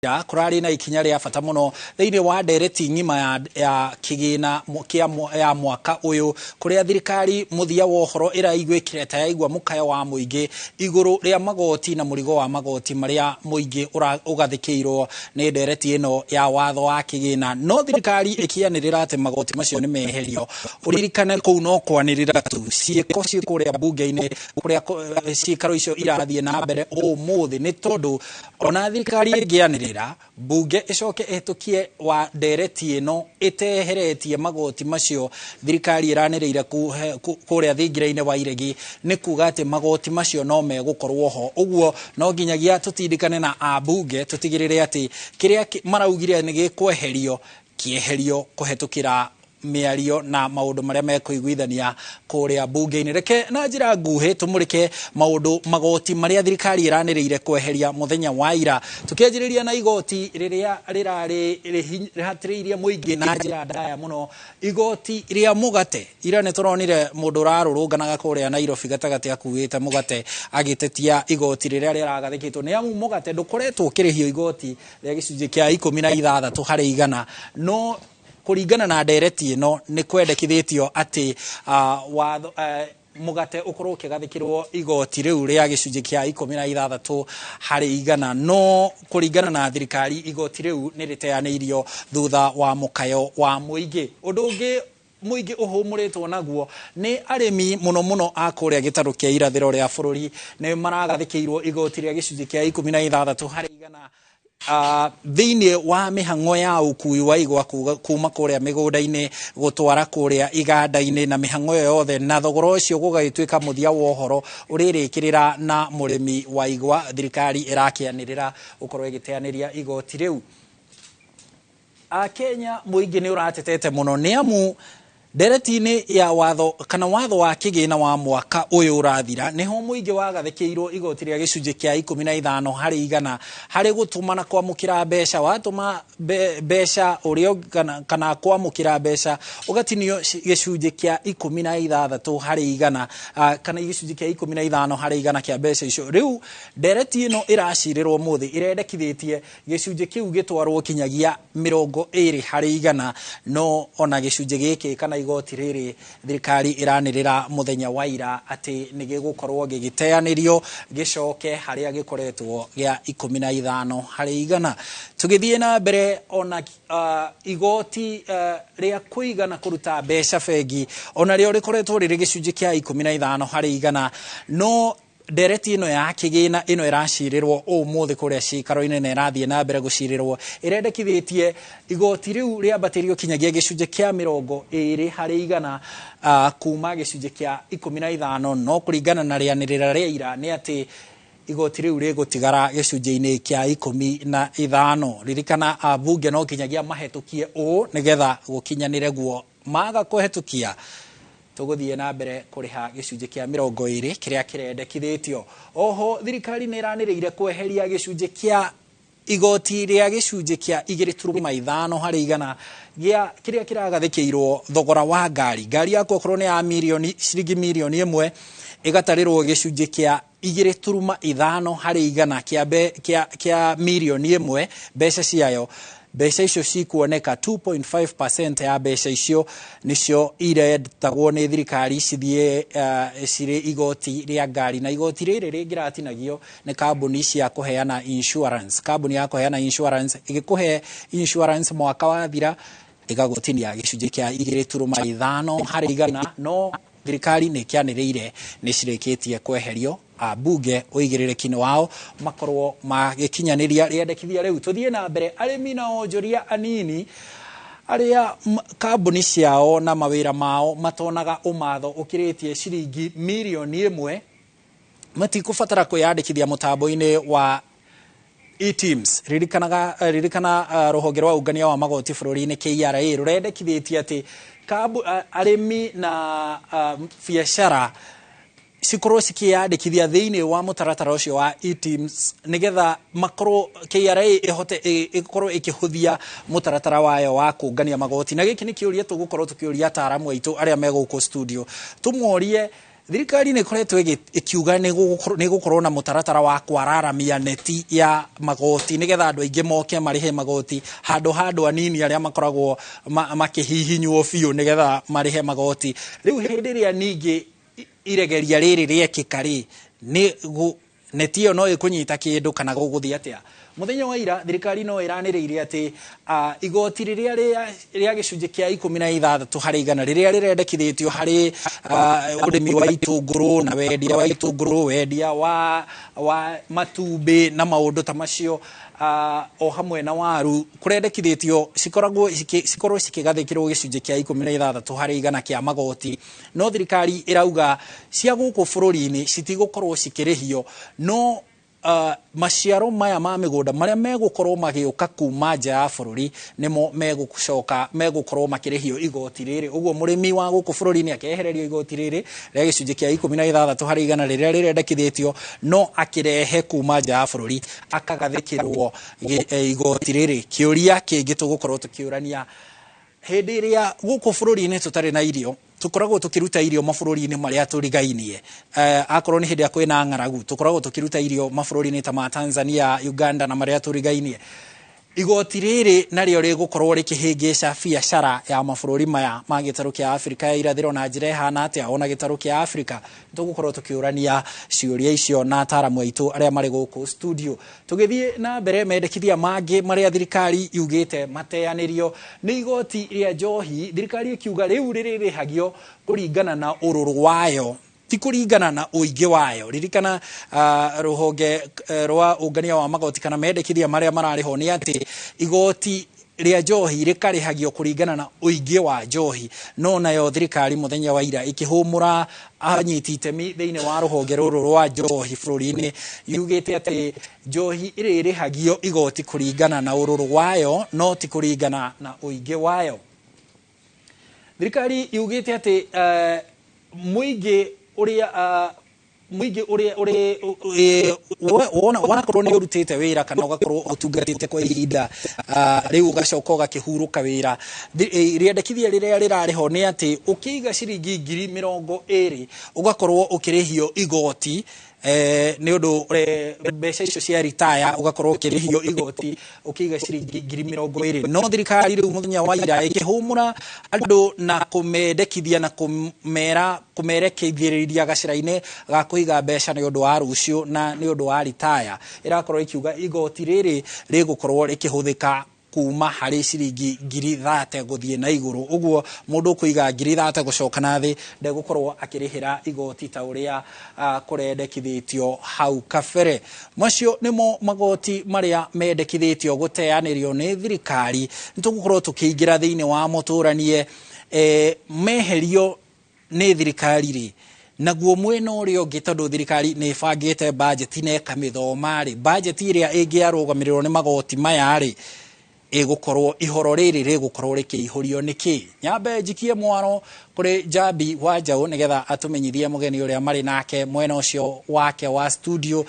Kũrarĩ na ikinya rĩa bata mũno thĩinĩ wa ndereti ng'ima ya kĩgĩna kĩa ya mwaka ũyũ, kũrĩa thirikari mũthia wa ũhoro ĩraiguĩkire ta yaigua mũkayo wa mũingĩ igũrũ rĩa magoti na mũrigo wa magoti marĩa mũingĩ ũgathĩkĩirwo nĩ ndereti ĩno ya watho wa kĩgĩna. No thirikari ĩkĩanĩrĩra atĩ magoti macio nĩ meherio. Ũririkane kũu no kwanĩrĩra tu, ciĩko ciĩ kũrĩa mbunge-inĩ kũrĩa ciikaro icio irathiĩ na mbere ũmũthĩ, nĩ tondũ ona thirikari ĩngĩanĩrĩra, mbunge ĩcoke ĩhĩtũkie wa ndereti ĩno ĩteheretie magoti macio thirikari ĩranĩrĩire kũrĩa thingira-inĩ wa iregi, nĩ kuga atĩ magoti macio no megũkorwo ho. Ũguo no nginyagia tũtindĩkane na ambunge tũtigĩrĩre atĩ kĩrĩa maraugire nĩ gĩkweherio kĩeherio kũhetũkĩra mĩario na maũndũ marĩa mekũiguithania kũrĩa mbunge-inĩ. Reke na njĩra nguhĩ tũmũrĩke maũndũ magoti marĩa thirikari ĩranĩrĩire kweheria mũthenya wa ira, tũkĩanjĩrĩria na igoti rĩrĩa rĩrarĩ rĩhatĩrĩirie mũingĩ na njĩra ndaya mũno, igoti rĩa mũgate. Ira nĩ tũronire mũndũ ũrarũrũnganaga kũrĩa Nairobi gatagatĩ akuĩte mũgate agĩtetia igoti rĩrĩa rĩragathĩkĩtwo, nĩ amu mũgate ndũkoretwo ũkĩrĩhio igoti rĩa gĩcunjĩ kĩa 16 harĩ igana. No kũringana na ndereti ĩno nĩ kwendekithĩtio atĩ watho mũgate ũkorwo ũkĩgathĩkĩrwo igoti rĩu rĩa gĩcunjĩ kĩa 16 harĩ igana. No kũringana na thirikari, igoti rĩu nĩ rĩteanĩirio thutha wa mũkayo wa mũingĩ. Ũndũ ũngĩ mũingĩ ũhũmũrĩtwo naguo nĩ arĩmi mũno mũno a kũrĩa gĩtarũ kĩa irathĩro rĩa bũrũri, nĩ maragathĩkĩirwo igoti rĩa gĩcunjĩ kĩa 16 harĩ igana thĩinĩ wa mĩhang'o ya ũkui wa igwa kuma kũrĩa mĩgũnda-inĩ gũtwara kũrĩa iganda-inĩ, na mĩhang'o ĩyo yothe na thogora ũcio gũgagĩtuĩka mũthia wa ũhoro ũrĩrĩkĩrĩra na mũrĩmi wa igwa. Thirikari ĩrakĩanĩrĩra gũkorwo ĩgĩteanĩria igoti rĩu. Akenya mũingĩ nĩ ũratetete mũno, nĩ amu ndereti-inĩ ya watho kana watho wa kĩgĩna wa mwaka ũyũ ũrathira, nĩho mũingĩ wagathĩkĩirwo igoti rĩa gĩcunjĩ kĩa 15 harĩ igana harĩ gũtũma na kwamũkĩra mbeca. Watũma mbeca ũrĩa kana kwamũkĩra mbeca ũgatinio gĩcunjĩ kĩa 16 harĩ igana, kana gĩcunjĩ kĩa 15 harĩ igana kĩa mbeca icio. Rĩu ndereti ĩno ĩracirĩrwo mũthĩ ĩrendekithĩtie gĩcunjĩ kĩu gĩtwarwo kinyagia 20 harĩ igana. No ona gĩcunjĩ gĩkĩ kana igoti rĩrĩ, thirikari ĩranĩrĩra mũthenya wa ira atĩ nĩ gĩgũkorwo gĩgĩteanĩrio gĩcoke harĩa gĩkoretwo gĩa 15 harĩ igana. Tũgĩthiĩ na mbere, ona igoti rĩa kũiga na kũruta mbeca bengi ona rĩo rĩkoretwo rĩrĩ gĩcunjĩ kĩa 15 harĩ igana. No ndereti ĩno ya kĩgĩna ĩno ĩracirĩrwo ũmũthĩ kũrĩa ciikaro-inĩ na ĩrathiĩ na mbere gũcirĩrwo, ĩrendekithĩtie igoti rĩu rĩambatĩrio kinyagia gĩcunjĩ kĩa 20 harĩ igana, kuma gĩcunjĩ kĩa 15. No kũringana na rĩanĩrĩra rĩa ira nĩ atĩ igoti rĩu rĩgũtigara gĩcunjĩ-inĩ kĩa 15. Ririkana ambunge no nginyagia mahĩtũkie ũũ nĩgetha gũkinyanĩre guo. Maga kũhetũkia, tũgũthiĩ na mbere kũrĩha gĩcunjĩ kĩa 20 kĩrĩa kĩrendekithĩtio. Oho thirikari nĩ ĩranĩrĩire kweheria gĩcunjĩ kĩa igoti rĩa gĩcunjĩ kĩa 2.5 harĩ igana gĩa kĩrĩa kĩragathĩkĩirwo thogora wa ngari. Ngari yaku okorwo nĩ ya mirioni ciringi mirioni 1, ĩgatarĩrwo gĩcunjĩ kĩa 2.5 harĩ igana kĩa mirioni 1 mbeca ciayo. Mbeca icio cikuoneka 2.5% ya mbeca icio nĩcio iretagwo nĩ thirikari cithiĩ cirĩ igoti rĩa ngari. Na igoti rĩrĩ rĩngĩratinagio nĩ kambuni cia kũheana insurance. Kambuni ya kũheana insurance ĩgĩkũhe insurance mwaka wathira ĩgagũtinia gĩcunjĩ kĩa 2.5 harĩ igana. No thirikari nĩ ĩkĩanĩrĩire nĩ cirĩkĩtie kweherio, ambunge ũigĩrĩrĩki wao makorwo magĩkinyanĩria rĩendekithia rĩu. Tũthiĩ na mbere, arĩmi na onjoria anini arĩa kambuni ciao na mawĩra mao matonaga ũmatho ũkĩrĩtie ciringi mirioni 1 matikũbatara kwĩyandĩkithia mũtambo-inĩ wa eTIMS. Ririkanaga, ririkana rũhonge rwa ũngania wa magoti bũrũri-inĩ KRA rũrendekithĩtie atĩ arĩmi na biacara cikorwo cikĩyandĩkithia thĩinĩ wa mũtaratara ũcio wa eTIMS, nĩgetha makorwo KRA ĩhote ĩkorwo ĩkĩhũthia mũtaratara wayo wa kũngania magoti. Na gĩkĩ nĩ kĩũria tũgũkorwo tũkĩũria ataaramu aitũ arĩa me gũkũ studio, tũmorie. Thirikari nĩ ĩkoretwo ĩkiuga nĩ gũkorwo na mũtaratara wa kwararamia neti ya magoti nĩgetha andũ aingĩ moke marĩhe magoti handũ ha andũ anini arĩa makoragwo makĩhihinywo biũ nĩgetha marĩhe magoti. Rĩu hĩndĩ ĩrĩa ningĩ iregeria rĩrĩ rĩekĩka rĩ, nĩ neti ĩyo no ĩkũnyita kĩndũ kana gũgũthiĩ atĩa? Mũthenya wa ira thirikari no ĩranĩrĩire atĩ igoti rĩrĩa rĩa gĩcunjĩ kĩa 16% rĩrĩa rĩrendekithĩtio harĩ ũrĩmi wa itũngũrũ na wendia wa itũngũrũ, wendia wa matumbĩ na maũndũ ta macio, o hamwe na waru, kũrendekithĩtio cikoragwo cikorwo cikĩgathĩkĩrwo gĩcunjĩ kĩa 16% kĩa magoti. No thirikari ĩrauga cia gũkũ bũrũri-inĩ citigũkorwo cikĩrĩhio, no maciaro maya ma mĩgũnda marĩa megũkorwo magĩũka kuma nja ya bũrũri nĩmo megũcoka megũkorwo makĩrĩhio igoti rĩrĩ. Ũguo mũrĩmi wa gũkũ bũrũri-inĩ akehererio igoti rĩrĩ rĩa gĩcunjĩ kĩa 16% rĩrĩa rĩrendekithĩtio, no akĩrehe kuma nja ya bũrũri akagathĩkĩrwo igoti rĩrĩ. Kĩũria kĩngĩ tũgũkorwo tũkĩũrania, hĩndĩ ĩrĩa gũkũ bũrũri-inĩ tũtarĩ na irio, tũkoragwo tũkĩruta irio mabũrũri-inĩ marĩa tũrigainie. Akorwo nĩ hĩndĩ ĩrĩa kwĩna ng'aragu, tũkoragwo tũkĩruta irio mabũrũri-inĩ ta ma Tanzania, Uganda na marĩa tũrigainie. Igoti rĩrĩ narĩo rĩgũkorwo rĩkĩhĩngĩca biacara ya mabũrũri maya ma gĩtarũ kĩa Afrika ya irathĩro na njĩra ĩhana atĩa, ona gĩtarũ kĩa Afrika? Tũgũkorwo tũkĩũrania ciũria icio na ataaramu aitũ arĩa marĩ gũkũ studio. Tũgĩthiĩ na mbere, mendekithia mangĩ marĩa thirikari yugĩte mateanĩrio nĩ igoti rĩa njohi. Thirikari ĩkiuga rĩu rĩrĩrĩhagio kũringana na ũrũrũ wayo, ti kũringana na ũingĩ wayo. Ririkana rũhonge rwa ũngania wa magoti kana mendekithia marĩa mararĩho nĩ atĩ igoti rĩa njohi rĩkarĩhagio kũringana na ũingĩ wa njohi, no nayo thirikari mũthenya wa ira ĩkĩhũmũra anyiti itemi thĩinĩ wa rũhonge rũrũ rwa njohi bũrũri-inĩ, yugĩte atĩ njohi ĩrĩrĩhagio igoti kũringana na ũrũrũ wayo, no ti kũringana na ũingĩ wayo. Thirikari yugĩte atĩ mũingĩ ũrĩa mũingĩ ũrĩa wona wanakorwo nĩ ũrutĩte wĩra kana ũgakorwo ũtungatĩte kwa ihinda, rĩu ũgacoka ũgakĩhurũka wĩra, rĩendekithia rĩrĩa rĩrarĩho nĩ atĩ ũkĩiga ciringi 20,000 ũgakorwo ũkĩrĩhio igoti nĩ ũndũ mbeca icio cia ritaya, ũgakorwo ũkĩrĩhio igoti ũkĩiga ciringi 20,000. No thirikari rĩu mũthenya wa ira ĩkĩhũmũra andũ na kũmendekithia na kũmera kũmerekithĩrĩria gacĩra-inĩ ga kũiga mbeca nĩ ũndũ wa rũciũ na nĩ ũndũ wa ritaya, ĩrakorwo ĩkiuga igoti rĩrĩ rĩgũkorwo rĩkĩhũthĩka kuma harĩ ciringi 30,000 gũthiĩ na igũrũ. Ũguo mũndũ ũkũiga 30,000 gũcoka na thĩ ndegũkorwo akĩrĩhĩra igoti ta ũrĩa kũrendekithĩtio hau kabere. Macio nĩmo magoti marĩa mendekithĩtio gũteanĩrio nĩ thirikari. Nĩ tũgũkorwo tũkĩingĩra thĩinĩ wa mũtũranie meherio nĩ thirikari rĩ, naguo mwena ũrĩa ũngĩ, tondũ thirikari nĩ ĩbangĩte bajeti na ĩkamĩthoma rĩ, bajeti ĩrĩa ĩngĩarũgamĩrĩrwo nĩ magoti maya rĩ, ĩgũkorwo ihoro rĩrĩ rĩgũkorwo rĩkĩihũrio nĩkĩ? Nyambe njikie mwaro kũrĩ Njambi wa Njaũ nĩgetha atũmenyithie mũgeni ũrĩa marĩ nake mwena ũcio wake wa studio.